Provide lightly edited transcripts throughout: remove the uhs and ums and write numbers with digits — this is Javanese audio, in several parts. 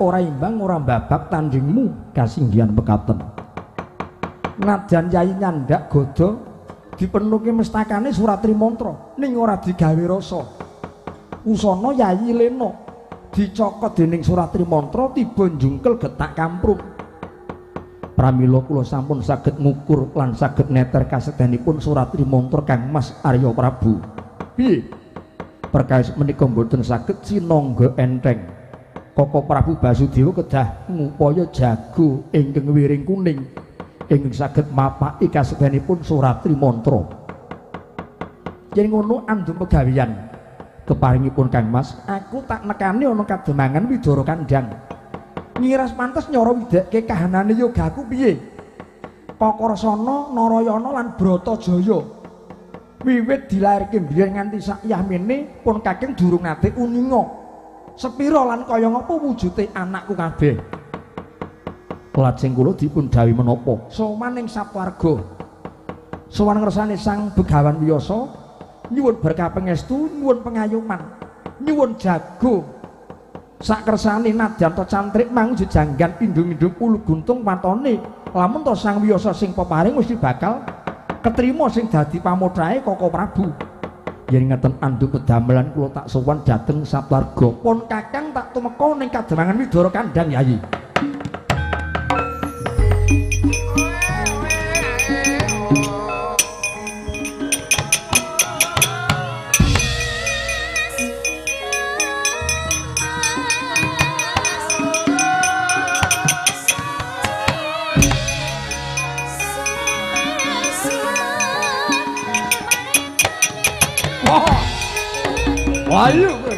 ora imbang ora babak tandingmu kasinggihan pekaten. Nadyan Yai nyandak gada dipenuhke mestakane Surat Trimantra ning ora digawe rasa. Usana Yai Lena dicokot dening Surat Trimantra tiba njungkel getak kamprung. Pramila kula sampun saged ngukur lan saged neter kasedanipun Surat Trimantra Kang Mas Arya Prabu. Piye? Perkawis menika mboten saged sinangga enteng. Koko Prabu Basudewa kedah ngupaya jago ingkang wiring kuning ingkang saged mapaki kasedanipun Surat Trimantra. Yen ngono andum pegawean keparingipun Kang Mas, aku tak nekani ana kademangan Widara Kandhang. Ngiras pantes nyara widekke kahanane yogaku piye? Kakarsana, Narayana lan Bratajaya wiwit dilairke biyen nganti sak yahmene pun kakeng durung nate uninga. Sepira lan kaya ngapa wujude anakku kabeh? Lajeng kula dipun dawuhi menapa? Sowan ing sawarga. Sowan ngersane Sang Begawan Wiyasa, nyuwun berkah pangestu, nyuwun pengayoman, nyuwun jago. Sakersane nadyan ta cantrik mang jejanggan indung-indung ulu guntung watone, lamun ta Sang Wiyasa sing peparing mesti bakal ketrima sing dadi pamothahe Koko Prabu. Yen ngeten andhu pedamelan kula tak sowan dhateng sawarga. Pun kakang tak tumeka ning kademangan Widara Kandhang Yayi. Ayo kowe.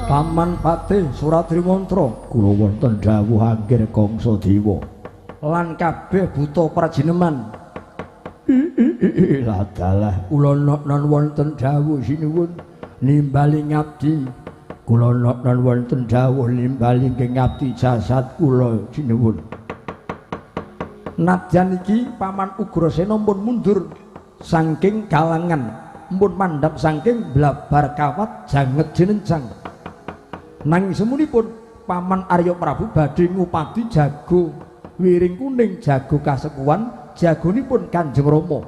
Paman Patih Suratri Mantra kula wonten dawuh anggir Kangsa Dewa lan kabeh buta prajineman. Ladalah kula non wonten dawuh sinuwun nimbali ngabdi. Kula non wonten dawuh nimbali nggih ngabdi jasad kula sinuwun. Nadyan iki Paman Ugrasena pun mundur saking kalangan, pun mandhap saking blabar kawat janget jinencang. Nanging semunipun Paman Arya Prabu badhe ngupadi jago wiring kuning, jago kasekuan, jagonipun Kanjeng Rama.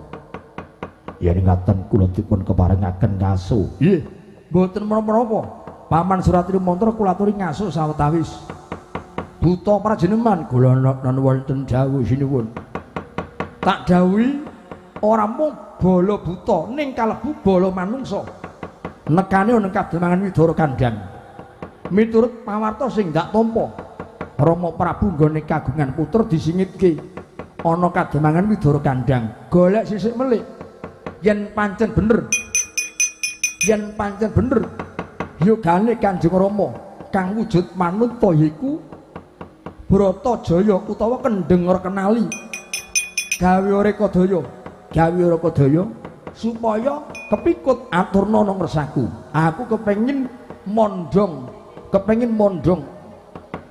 Yen ngaten kula dipun keparengaken ngaso. Nggih, mboten menapa-menapa. Paman Suratri Mantra kula aturi ngaso sawetawis. Buta prajeneman kula non wonten dawuh sinuwun. Tak dawuhi ora mung bala buta ning kalebu bala manungsa. Nekane ana kademangan Widara Kandhang. Miturut pawarta sing dak tampa, Rama Prabu nggone kagungan putra disingitke ana kademangan Widara Kandhang. Golek sisik melik. Yen pancen bener, yen pancen bener yogane Kanjeng Rama kang wujud manungsa yaiku Bratajaya utawa Kendheng Kenali. Gawe rekadaya, gawe rekadaya supaya kepikut aturna nang ngersaku. Aku kepengin mondhong, kepengin mondhong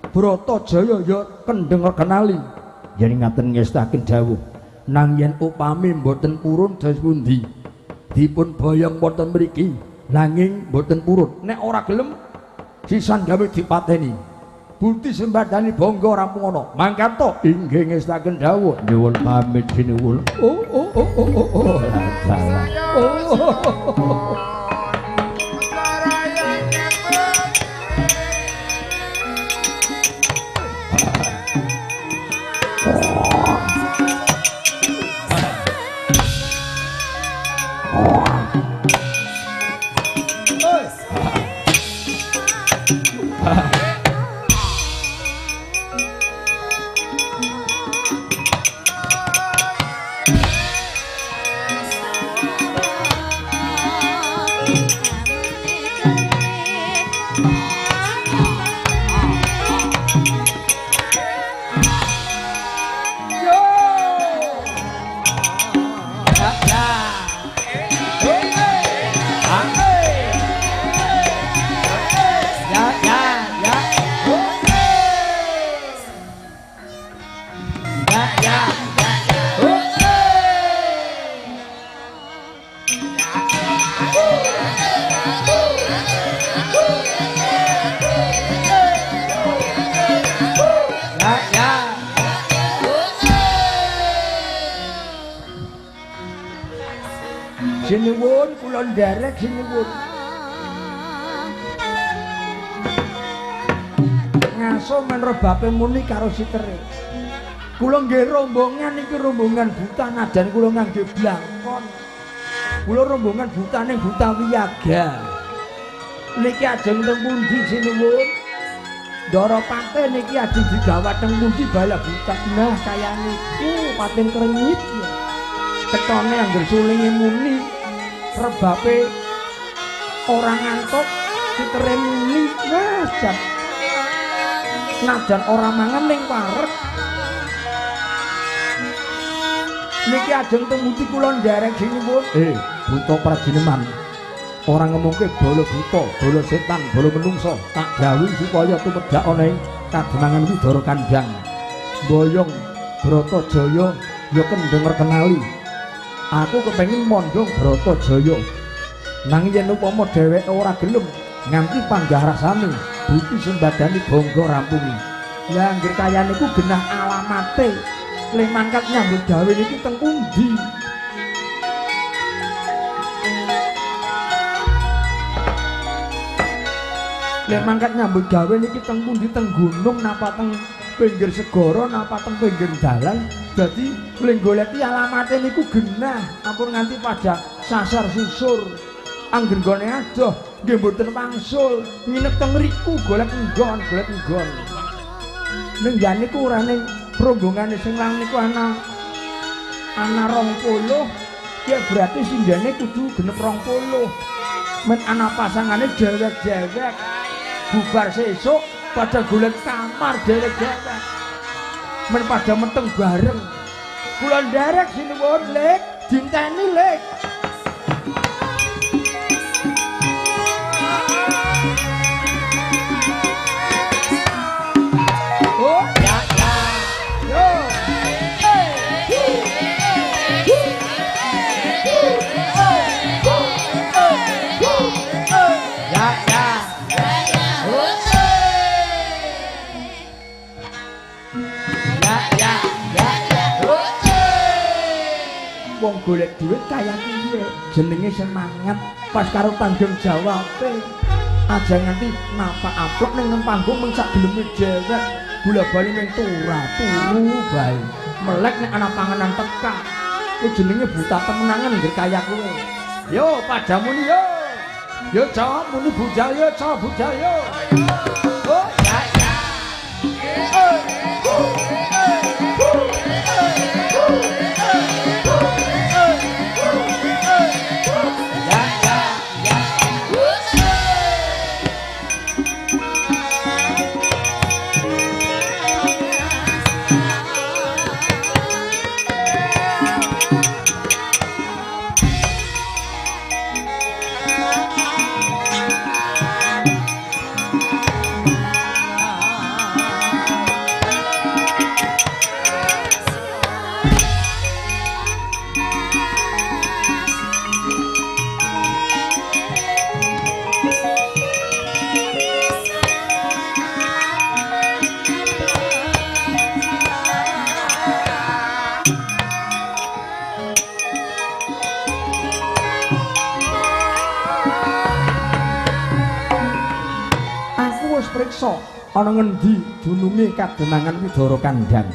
Bratajaya ya Kendheng Kenali. Yen ngaten ngestaken dawuh, nang yen upami mboten purun dos pundi? Dipun boyong wonten mriki nanging mboten purun. Nek ora gelem sisan gawe dipateni. Bukti sembadani bangga rampung ana. Mangkat to inggih ngestaken dawuh nyuwun pamit sinuwun. Oh oh oh oh oh oh. Oh. Sinuwun kula nderek sinuwun. Ngaso men rebape muni karo sitere. Kula nggih rombongan iki rombongan buta najan kula ngangge blangkon. Kula rombongan buta ning buta wiyaga. Niki ajeng teng pundi sinuwun? Ndara pate niki ajeng digawa teng pundi bala buta. Nah kaya niku pating krenyit ya. Ketone angger sulinge muni rebape ora ngantuk sitere muni wah jan najan ora mangan ning wareg. Niki ajeng teng pundi kula nderek sinuwun. Buta prajineman ora ngomongke bala buta, bala setan, bala menungsa, tak dawuhi supaya tumedhak ana ing kademangan Widara Kandhang. Boyong Bratajaya ya kendheng kenali. Aku kepengin mondhong Bratajaya. Nanging yen upama dheweke ora gelem nganti panggah rasane, buti sembadani bangga rampungi. Lah anggere kaya niku genah alamate. Le mangkat nyambut gawe niki teng pundi? Le mangkat nyambut gawe niki teng pundi? Teng gunung napa teng pinggir segara napa teng pinggir dalan? Dadi le goleki alamate niku genah, ampun nganti pada sasar susur. Angger nggone adoh nggih mboten wangsul, nginep teng mriku golek nggon, golek nggon. Ning jan niku ora ning rombongane sing lang niku ana 20, ya berarti sindene kudu genep 20. Men ana pasangane dewek-dewek. Bubar sesuk pada golek kamar dewek-dewek. Men pada meteng bareng. Kula nderek sinuwun, Lek, dinteni, Lek. Oh, ya ya. Yo. Ya ya. Ya ya ya ya. Wong golek duit kaya piye? Jenenge semangat pas karo tanggung jawabe. Aja nganti napak amplop ning panggung mung sak geleme dhewek. Bola-bali ning turu bae. Melek nek ana panganan teka. Kuwi jenenge buta temenangan ngger kaya kowe. Yo padamu ni yo. Yo cok muni budal yo cok budal yo. Oh ya ya. Ya ya ya. wis priksa ana ngendi dununge Kademangan Widara Kandhang.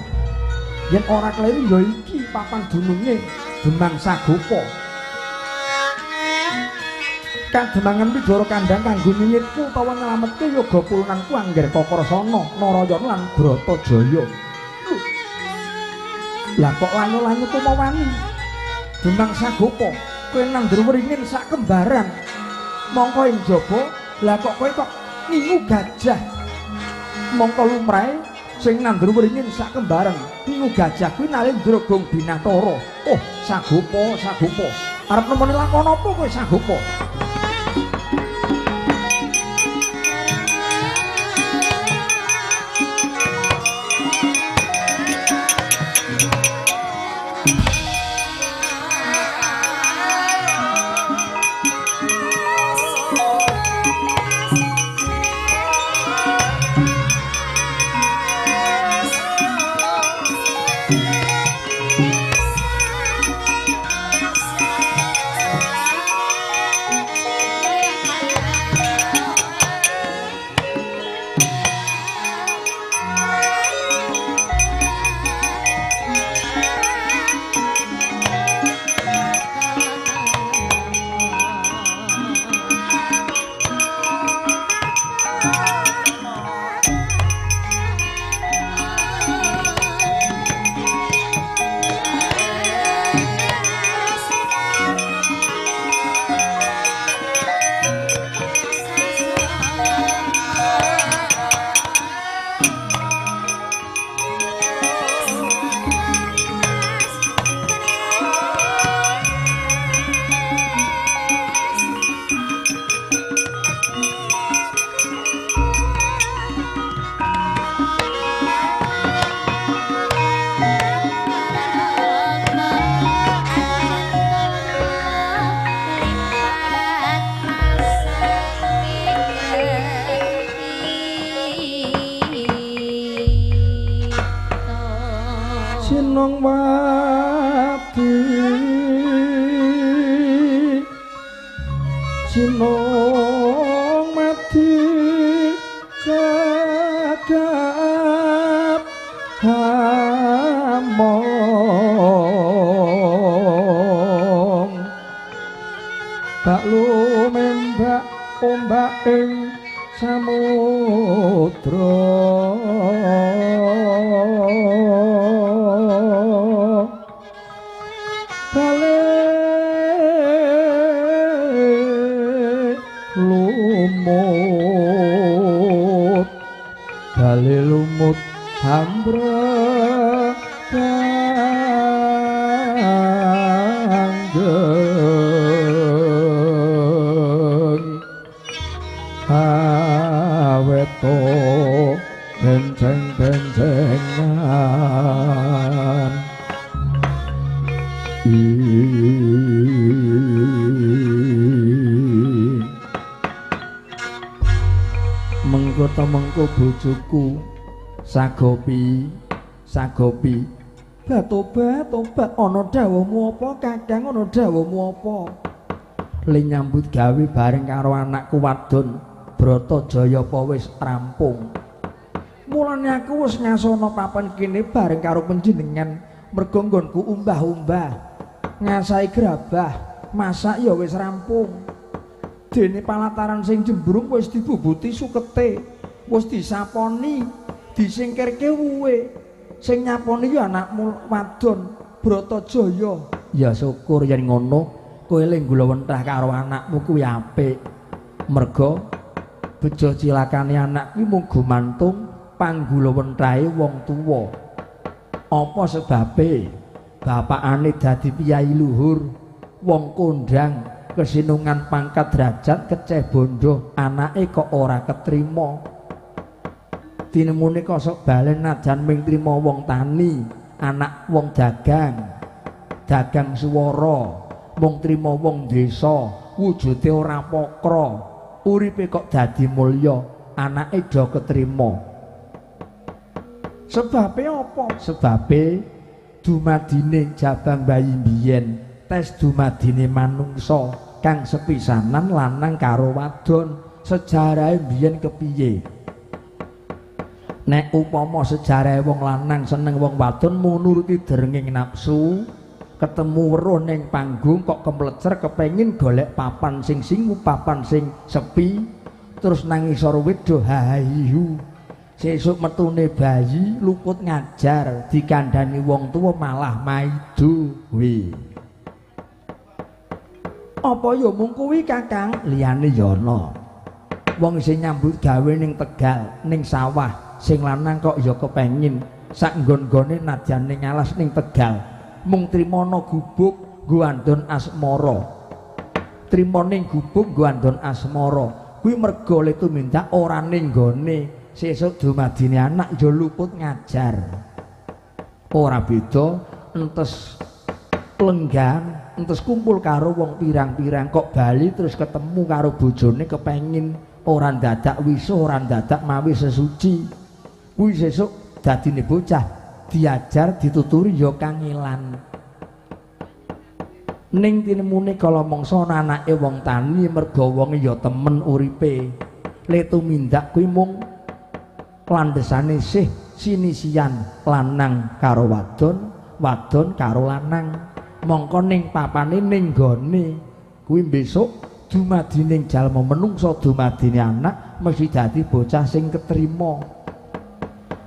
Yen ora kleru ya iki papan dununge Demang Sagopa. Kademangan Widara Kandhang kanggo nyingitku utawa nyelametke yoga pulunanku angger Kakrasana, Narayana lan Bratajaya. Lah kok lanyu-lanyu kumawani Demang Sagopa, kowe nandur wringin sak kembaran. Mongko ing jaba, lah kok kowe kok ngingu gajah. Mongko lumrahe sing nandur wringin sak kembaran, ngingu gajah kuwi Nalendra Gong Binatara. Oh, Sagopa, Sagopa. Arep nemoni lakon apa kowe Sagopa? Sinong mati jagap hamong bak lumembak ombak ing samudra lumut bale lumut hambre kanggeng aweto benceng-bencengan mengko ta mengko bojoku Sagopi, Sagopi batobat tobat ana dawuhmu apa Kakang, ana dawuhmu apa? Le nyambut gawe bareng karo anakku wadon Bratajaya apa wis rampung. Mulane aku wis ngasana papan kene bareng karo panjenengan mergo nggonku umbah-umbah ngasahi grabah masak ya wis rampung. Dene palataran sing jembrung wis dibubuti sukete, wis disaponi, disingkirke wuwe. Sing nyaponi ya anakmu wadon Bratajaya. Ya syukur yen ngono, kowe le nggulawentah karo anakmu kuwi apik. Merga bejo cilakane anak kuwi mung gumantung panggulawentahe wong tuwa. Apa sebabe bapakane dadi piyai luhur, wong kondang, kesinungan pangkat derajat keceh bondo, anake kok ora ketrima. Tinemune kosok balen najan ming trima wong tani, anak wong dagang, dagang suwara, mung trima wong desa, wujude ora pokro, uripe kok dadi mulya, anake do ketrima. Sebabe apa? Sebabe dumadine jabang bayi biyen, tes dumadine manungsa kang sepisanan lanang karo wadon, sejarahe biyen kepiye? Nek upama sejarahe wong lanang seneng wong wadon mung nuruti derenging nafsu, ketemu weruh ning panggung kok kemplecer kepengin golek papan sing singu, papan sing sepi, terus nang ngisor wit do hahihu. Sesuk metune bayi luput ngajar, dikandhani wong tuwa malah maido. Kuwi apa ya mung kuwi Kakang? Liyane ya ana. Wong sing nyambut gawe ning Tegal, ning sawah, sing lanang kok ya kepengin sak nggon-nggone nadyan ning alas ning Tegal, mung trima ana gubuk nggo andon asmara. Trima ning gubuk nggo andon asmara. Kuwi merga le tumindak ora ning nggone, sesuk dumadine anak ya luput ngajar. Ora beda entes lenggan, entes kumpul karo wong pirang-pirang kok bali terus ketemu karo bojone kepengin ora dadak wisuh, ora dadak mawi sesuci. Kuwi sesuk dadine bocah diajar dituturi ya kangelan. Ning tinemune kala mangsa anake wong tani merga wonge ya temen uripe. Le tumindak kuwi mung landhesane sih sinisian lanang karo wadon, wadon karo lanang. Mongko ning papane ning gone kuwi besok dumadining jalma menungsa, dumadine anak mesti dadi bocah sing ketrima.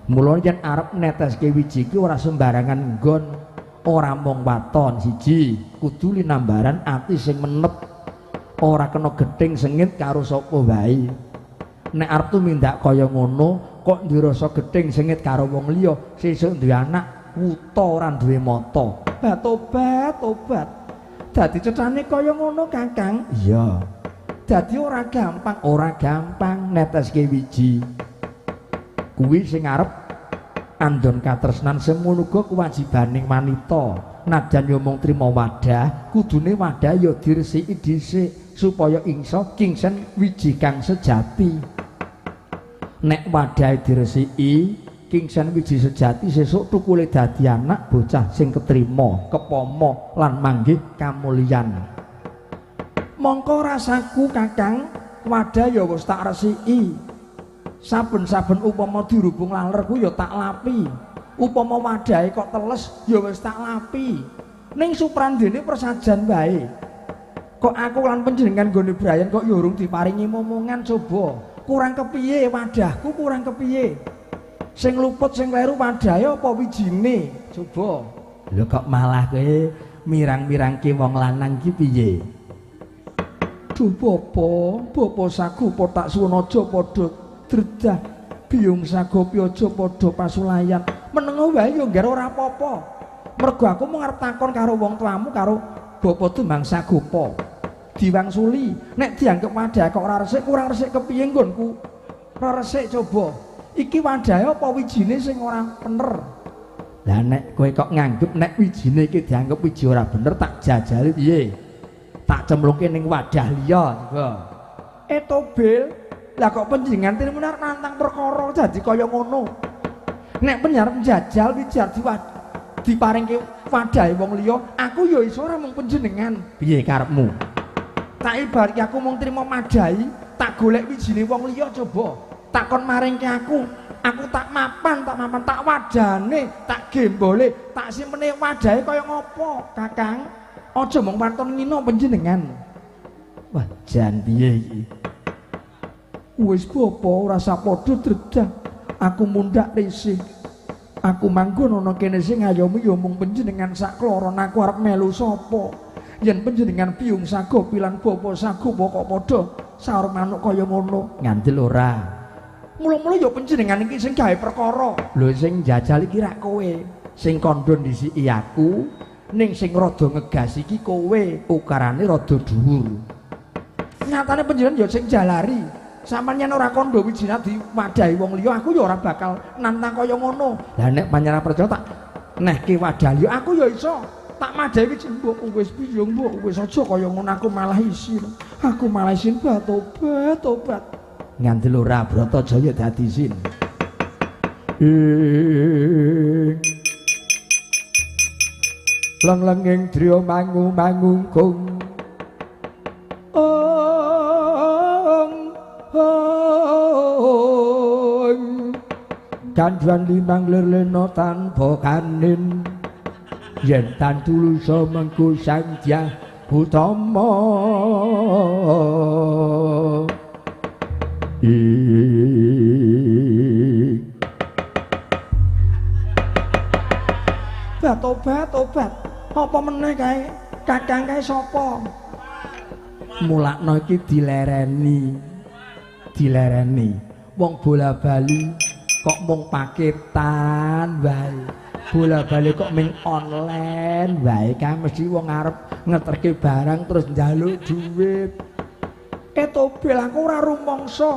Mula yen arep neteske wiji ki ora sembarangan nggon, ora mung waton siji, kudu linambaran ati sing menep, ora kena gething sengit karo sapa wae. Nek arep tumindak kaya ngono kok ndirasa gething sengit karo wong liya, sesuk duwe anak wuta ora duwe mata. Tobat, tobat. Dadi cetane kaya ngono Kakang. Iya. Dadi ora gampang, ora gampang neteske wiji. Kuwi sing arep andon katresnan semono uga kewajibaning wanita. Najan yo mung trima wadah, kudune wadah yo diresiki dhisik supaya ingsa kingsen wiji kang sejati. Nek wadahe diresiki, kingsen wiji sejati sesuk tukule dadi anak bocah sing ketrima, kepama lan manggih kamulyan. Mongko rasaku Kakang, wadah ya wis tak resiki. Saben-saben upama dirubung laler ku ya tak lapi. Upama wadahe kok teles ya wis tak lapi. Ning suprandene persajan wae. Kok aku lan panjenengan nggone Brian kok ya urung diparingi momongan coba. Kurang kepiye wadahku, kurang kepiye? Sing luput sing kleru wadahe apa wijine? Coba. Lho kok malah kowe mirang-mirangke wong lanang ki piye? Duh bapa, bapa Sagopa tak suwun aja padha dredah. Biyung Sagopi aja padha pasulayan. Menengo wae ya ngger ora apa-apa. Mergo aku mung arep takon karo wong tuamu karo bapa Demang Sagopa. Diwangsuli, nek dianggep wadah kok ora resik, kurang resik kepiye nggonku? Ora resik coba. Iki wadahe apa wijine sing ora bener? Lah nek kowe kok nganggep nek wijine iki dianggep wiji ora bener, tak jajali piye? Tak cemplungke ning wadah liya coba. Tobel, lah kok panjenengan tinemu arep nantang perkara dadi kaya ngono. Nek panjenengan njajal wiji arep diparingke wadahe wong liya, aku ya iso ora mung panjenengan. Piye karepmu? Tak ibarat aku mung trimo madahi, tak golek wijine wong liya coba. Takon maringke aku, aku tak mapan, tak wadane, tak gembole, tak simpene wadahe kaya ngopo, Kakang? Aja mung waton ngino panjenengan. Wah, jan piye iki? Wis bapa ora sapadha dredah. Aku mundhak risih. Aku manggon ana kene sing ngayomi ya mung panjenengan sakloron, aku arep melu sapa? Yen panjenengan Biyung Sagopi lan bapa Sagopa kok padha saur manuk kaya ngono, ngandel ora? Mula-mula ya panjenengan iki sing gawe perkara. Lho sing njajal iki rak kowe, sing kandha ndhisiki aku, ning sing rada ngegas iki kowe, ukarane rada dhuwur. Nyatane panjenengan ya sing jalari. Sampeyan yen ora kandha wijine diwadahi wong liya, aku ya ora bakal nantang kaya ngono. Lah nek panjenengan percaya tak nehke wadah liya, aku ya iso. Tak madahi wiji mbok wis biyung mbok wis aja kaya ngono, aku malah isin. Aku malah isin tobat, tobat. Ngandel ora Bratajaya dadi isin. Ing leng-lenging driya mangu-mangungkung. Ong ong Ganjuan limang lir lena tanpa kanin. Yen tan tulusa mengko Sang Dyah Utama. Obat, obat. Apa meneh kae? Kakang kae sapa? Mulakno iki dilereni. Dilereni. Wong bola-bali kok mung paketan wae. Bola-bali kok ming online wae. Kae mesti wong arep ngeterke barang terus njaluk duit. Tobel aku ora rumangsa.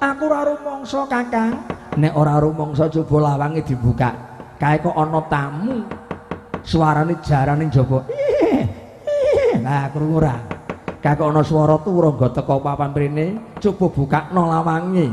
Aku ora rumangsa, Kakang. Nek ora rumangsa coba lawange dibuka. Kae kok ana tamu. Suarane jarane njaba. Lah krungu ora? Kae kok ana swara turangga teko papan mrene, coba bukakno lawange.